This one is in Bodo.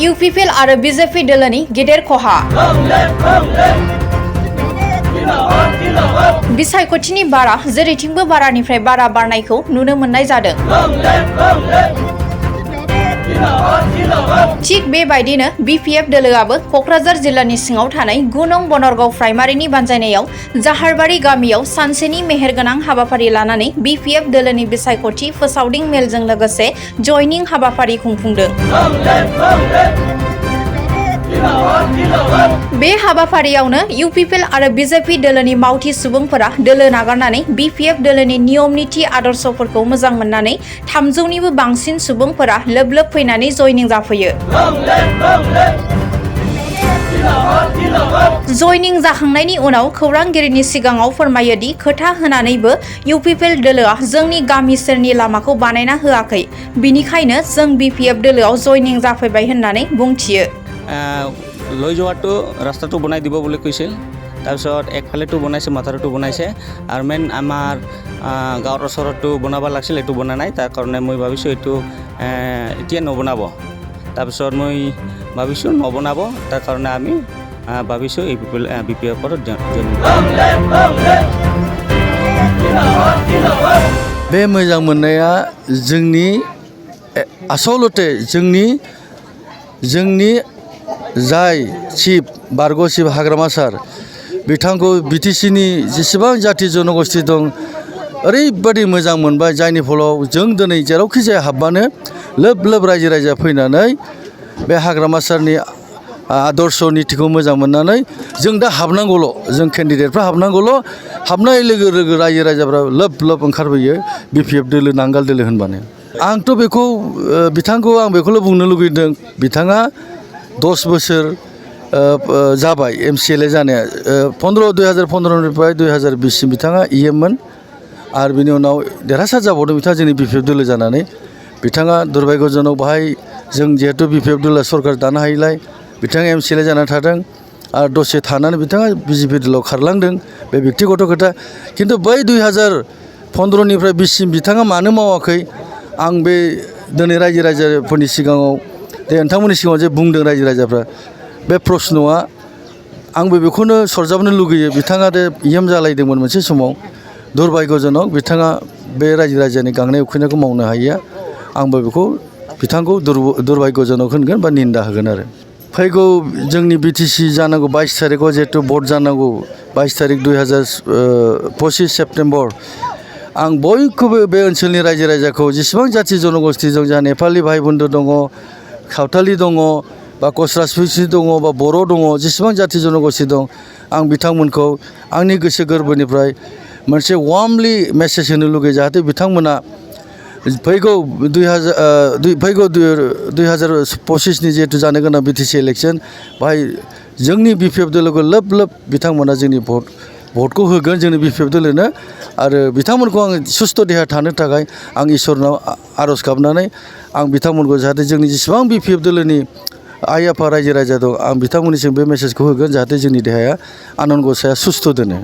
इउपिपिएल आरो बिजेपि दोलोनि गेदेर खहा। बिसायख'थिनि बारा जेरैथिंबो बारानिफ्राय बारा बारनायखौ नुनो मोननाय जादों। थिग बेबायदिनो बिपिएफ दोलोआबो क'क्राझार जिल्लानि सिङाव थानाय 9 नं बनरगाव प्राइमारिनि बानजायनायाव जाहारबारि गामियाव सानसेनि मेहेरगोनां हाबाफारि लानानै बिपिएफ दोलोनि बिसायख'थि फोसावदिं मेलजों लोगोसे जयनिं हाबाफारि खुंफुंदों। बे हाबाफारियावनो इउपिपिएल आरो बिजेपि दोलोनि मावथि सुबुंफोरा दोलो नागारनानै बिपिएफ दोलोनि नियम निति आदर्शफोरखौ मोजां मोननानै 300निबो बांसिन सुबुंफोरा लोब लोब फैनानै जयनिं जाफैयो। जयनिं जाखांनायनि उनाव खौरांगिरिनि सिगाङाव फोरमायोदि खोथा होनानैबो इउपिपिएल दोलोआ जोंनि गामि सेरनि लामाखौ बानायना होआखै, बिनिखायनो जों बिपिएफ दोलोआव जयनिं जाफैबाय होननानै बुंथियो। লৈ যোৱাটো ৰাস্তাটো বনাই দিব বুলি কৈছিল। তাৰপিছত একফালেটো বনাইছে, মাথাটো বনাইছে আৰু মেইন আমাৰ গাঁৱৰ ওচৰতো বনাব লাগিছিল, এইটো বনা নাই। তাৰ কাৰণে মই ভাবিছোঁ এইটো এতিয়া নবনাব। তাৰপিছত মই ভাবিছোঁ নবনাব, তাৰ কাৰণে আমি ভাবিছোঁ এই বিপিএফৰ बे मोजां मोननाया जोंनि आसलते जोंनि जाय चिफ बारग' चिफ हाग्रामा सार बिथांखौ बिटिसिनि जेसेबां जाथि जनगोष्ठी दं ओरैबादि मोजां मोनबाय, जायनि फलाव जों दिनै जेरावखि जाया हाबबानो लोब लोब रायजो राजा फैनानै बे हाग्रामा सारनि आदर्श नीतिखौ मोजां मोननानै जों दा हाबनांगौल', जों केन्डिडेटफ्रा हाबनांगौल', हाबनाय लोगो लोगो रायजो राजाफ्रा लोब लोब ओंखारबोयो बिपिएफ दोलो नांगाल दोलो होनबानो। आंथ' बेखौ बिथांखौ आं बेखौल' बुंनो लुगैदों, बिथाङा 10 बोसोर जाबाय एमसिएलए जानाया। 2015निफ्राय 2020सिम बिथाङा इएममोन आरो बिनि उनाव देरहासार जाबावदों बिथाङा जोंनि बिपिएफ दोलो जानानै। बिथाङा दुर्भाग्यजनक बाहाय जों जिहेतु बिपिएफ दोलो सरकार दानो हायिलाय बिथाङा एमसिएलए जानानै थादों आरो दसे थानानै बिथाङा बिजेपि दोलोआव खारलांदों, बे बेक्तिगत खोथा। खिन्थु बै 2015निफ्राय 20सिम बिथाङा मानो मावाखै, आं बे दिनै रायजो राजाफोरनि सिगाङाव नोंथांमोननि सिगाङाव जे बुंदों रायजो राजाफ्रा, बे प्रश्नआ आंबो बेखौनो सरजाबनो लुगैयो। बिथाङा दे इएम जालायदोंमोन मोनसे समाव, दुर्भाग्यजनक बिथाङा बे रायजो राजानि गांनाय उखैनायखौ मावनो हायैया, आंबो बेखौ बिथांखौ दुर्भाग्यजनक होनगोन बा निन्दा होगोन आरो। फैगौ जोंनि बिटिसि जानांगौ 22 तारिखआव जिहेतु भट जानांगौ, 22 तारिख 2025 सेप्तेम्बर, आं बयखौबो बे ओनसोलनि रायजो राजाखौ जेसेबां जाथि जनगोष्ठी दं, जोंहा नेपालि भाइ बन्धु दङ, सावथालि दङ, बा कस-राजबंसि दङ, बा बर' दङ, जेसेबां जाथि जनगोष्ठी दं, आं बिथांमोनखौ आंनि गोसो गोरबोनिफ्राय मोनसे वार्मलि मेसेज होनो लुगैयो, जाहाथे बिथांमोना फैगौ 2025नि जिहेतु जानो गोनां बिटिसि इलेक्सन, बाहाय जोंनि बिपिएफ दोलोखौ लोब लोब बिथांमोना जोंनि भटखौ होगोन जोंनि बिपिएफ दोलोनो। आरो बिथांमोनखौ आं सुस्थ' देहा थानो थाखाय आं इसोरनाव आर'ज गाबनानै आं बिथांमोनखौ जाहाथे जोंनि जेसेबां बिपिएफ दोलोनि आइ आफा रायजो राजा दं, आं बिथांमोननिसिम बे मेसेजखौ होगोन, जाहाथे जोंनि देहाया आनान गसाया सुस्थ' दोनो।